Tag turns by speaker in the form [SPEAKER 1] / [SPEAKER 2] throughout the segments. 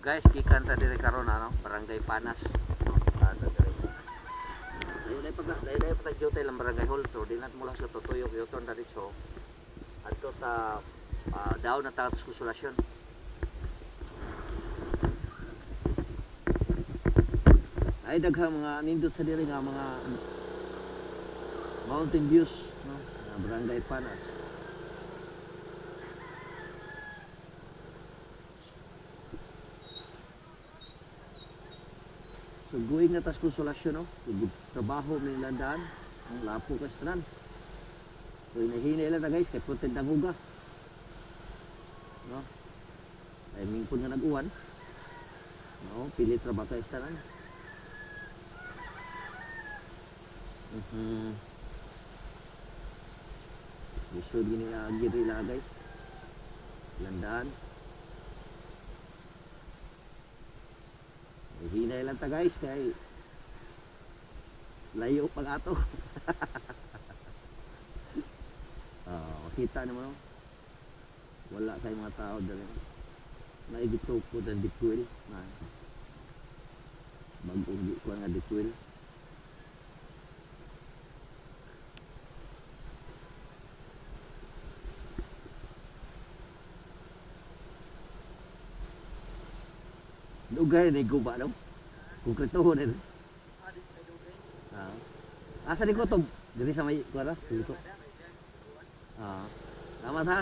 [SPEAKER 1] Guys, gikan ta diri karon, ano, Barangay Panas. No, ta diri. Layo layo pa duty lang barangay hall, so di nat mula sa tutuyok yuton ta dito. Adto ta down na ta sa Konsolasyon. Ay, daghang mga nindot sa diri nga mga mountain views, no? Nga Barangay Panas. So going na tas Konsolasyon, no? So, trabaho ni landaan, ang lapo ka sa tanan. So hinahinay lang ta, guys, kay protect ang huga. No? Ay mingpon nga nag-uwan. No, pilit ra ba kay sa tanan? Lisod gini agi rila, guys. Landaan. Ay, hinay lang ta, guys, kay layo pag ato. Ah, makita naman, no? Wala kay mga tao dali. Naigitupod ang deep well na bagong gi ko nga deep well. Dugay ni guba, no? Konkreto ni. Ah. Asa ni ko to? Diri sa may kuara, diri ko. Ah. Salamat ha.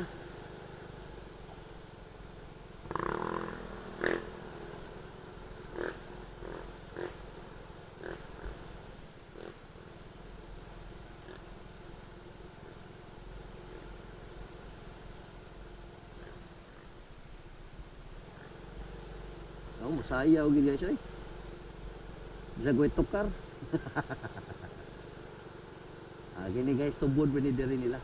[SPEAKER 1] Oh, musayaw gid, guys, oy. Bisa gue tukar. Ah, gini, guys, tubod ba ni diri nila.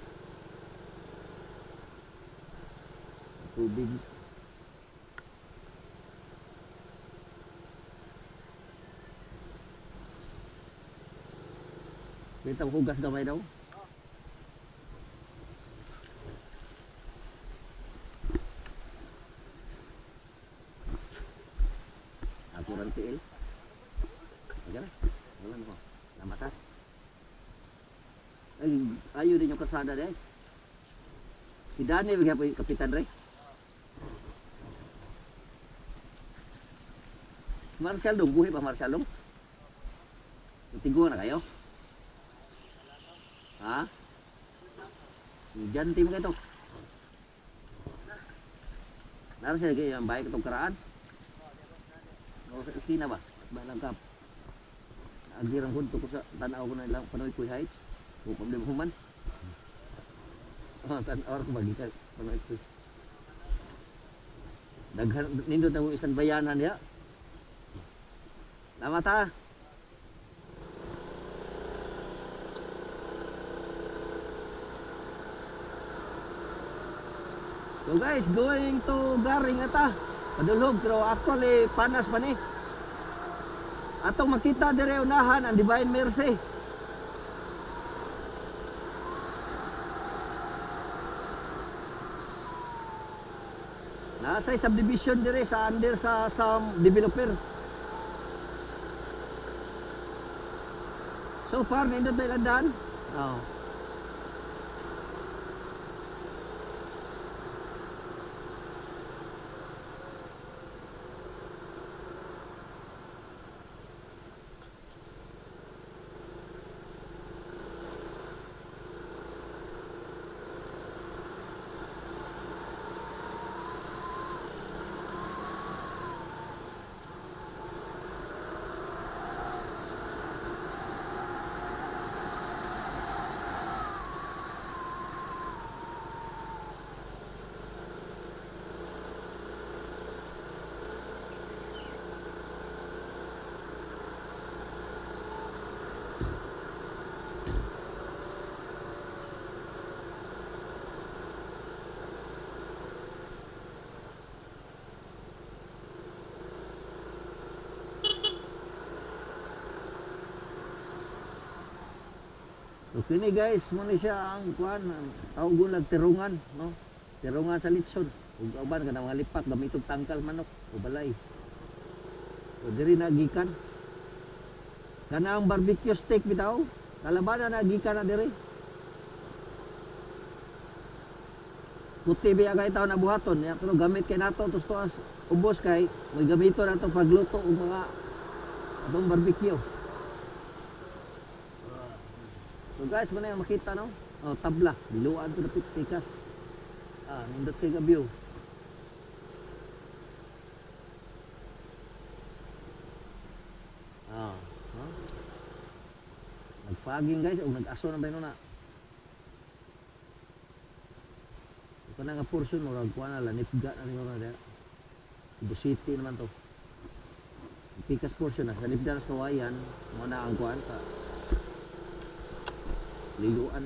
[SPEAKER 1] Tubig. Kita hugas gamay daw. Ako rang tiil. Aga na. Wala na ko. Salamat ha. Ay, ayo din yung kasada deh. Si Danny, bigyan po yung kapitan rin. Marcial dong, buhi pa Marcial dong. Tigo na kayo? Ha? Diyan team kayo to. Naroon siya kayo ang bahay katong karaan. O sa esquina ba? Balang kap. Agirang ko sa tanaw ko na lang Panoy Kuy Heights. Upam di human. Oh, tanaw ko magikan Panoy Kuy. Daghan nindot na isang bayanan diha. Salamat ha. So guys, going to Garing ata. Padulhog, pero actually Panas pa ni. Atong makita dire unahan ang Divine Mercy. Nasa subdivision dire sa under sa developer. So far, nindot na ilandan. Oh. So kini, guys, mo ni siya ang kuan, ang tawgon lang tirungan, no? Tirungan sa litson. Ug uban kanang mga lipak gamitog tangkal manok o balay. So diri na gikan. Kanang barbecue steak bitaw, kalabanan na gikan na diri. Puti biya kay taon na buhaton, ya, pero gamit kay nato tustoas ubos kay may gamito nato pagluto og mga atong barbecue. So guys, mo na yung makita, no? Oh, tabla, biluan to dapit pikas. Ah, nindot kay view. Ah, no? Nagpaging guys, og nag-aso na ba na? Ito na nga portion mo, kuha na, lanipga na rin na. Cebu City naman to. Pikas portion na, sa Lipdan sa Kawayan, mo na ang kuhan sa Liluan.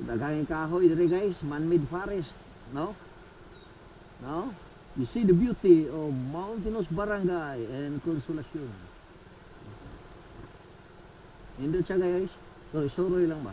[SPEAKER 1] Daghang kahoy diri guys, man-made forest, no? No? You see the beauty of Mountainous Barangay and Consolacion. Nindot siya guys. So, suroy lang ba?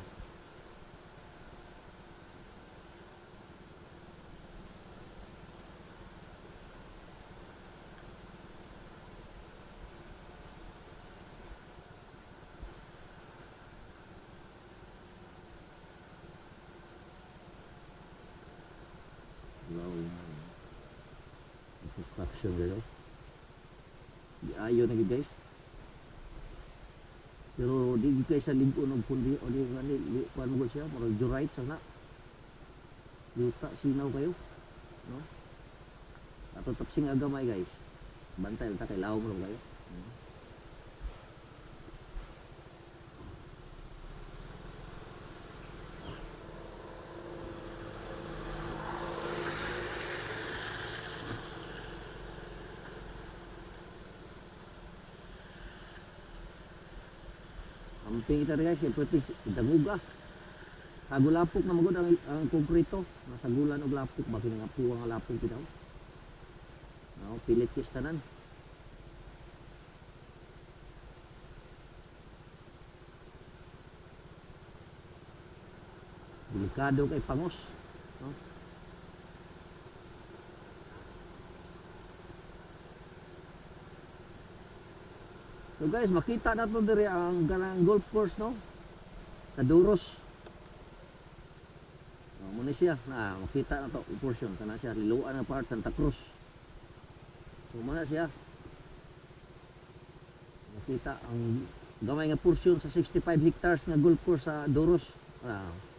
[SPEAKER 1] Wow, construction guys. Di ayo na gyud guys. Pero di gyud kay sa lig-on og pundi o di gani li kuan mo siya, murag durite sa na. Yuta sinaw kayo, no? Ato tapsing agamay guys. Bantay ta kay lawom ro kayo. Amping kita rin guys, kay pwede daguga. Kagulapok na magod ang konkreto. Nasagulan og lapok ba kini nga puwang nga lapok bitaw. No, pilit kis tanan. Delikado kay pangos, no? So guys, makita na to diri ang kanang golf course, no? Sa Duros. Oh, muna siya na makita na to portion kana siya Liloan nga part Santa Cruz. So muna siya. Makita ang gamay nga portion sa 65 hectares nga golf course sa Duros. Ah.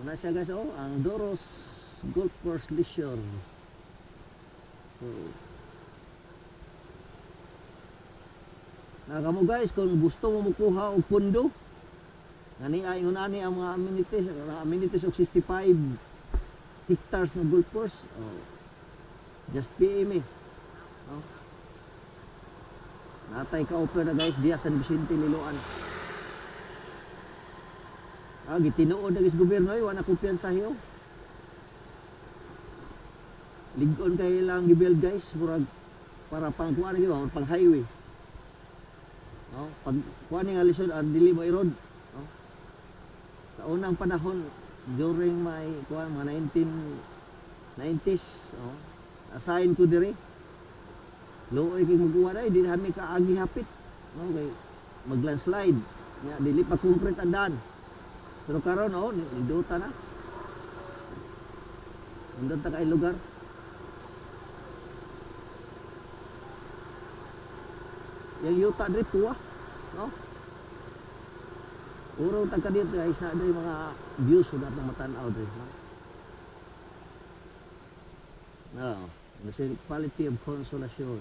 [SPEAKER 1] Muna siya guys, oh, ang Doros Golf Course Leisure. So, na kamo guys, kung gusto mo mukuha og pundo, ngani ay ani ang mga amenities og 65 hectares nga golf course, oh, just PM me. Oh. Natay ka offer na guys diya San Vicente, Liloan. Ah, gitinuod na gis gobyerno ay wala kumpiyansa hiyo. Lig-on kay lang gibuild, guys, murag para pang kuan gyud ba, pang highway. No? Pag kuan nga lisod ang dili mo i-road, no? Sa unang panahon during my kuan mga 1990s, no? Assign ko diri. Luoy kay muguwa dai, di kami kaagi hapit, no, kay maglandslide. Nya dili pa concrete ang daan. Pero karon, oh, nindota na. Nindota kay lugar. Yang yuta diri puwa, no? Puro tagka dito, guys, na diri mga views ug atong matan-aw diri, no? No, Municipality of Consolacion.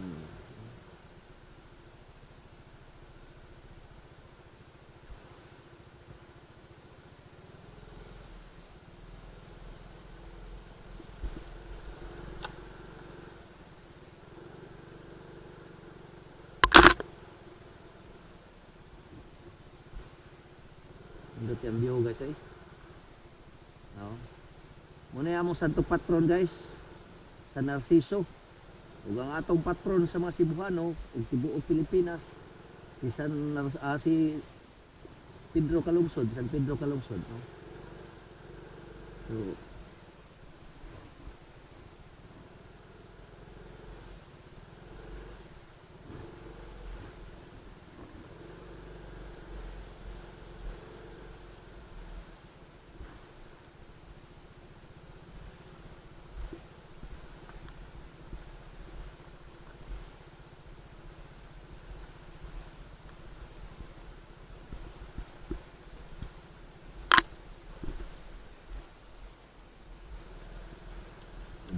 [SPEAKER 1] Nindot yung view, guys, eh. No? Muna yung among santo patron, guys, sa Narciso. Ug ang atong patron sa mga Cebuano ug tibuok Pilipinas si si Pedro Calungsod, San Pedro Calungsod, no? So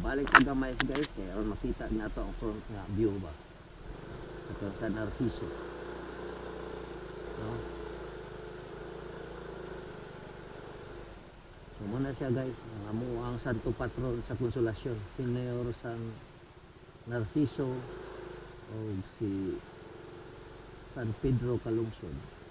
[SPEAKER 1] balik sa gamay, guys, kay aron makita nato ang front nga view ba. Ito sa Narciso. No? So muna siya, guys, ang amo ang santo patron sa Consolacion, si Mayor San Narciso o si San Pedro Calungsod.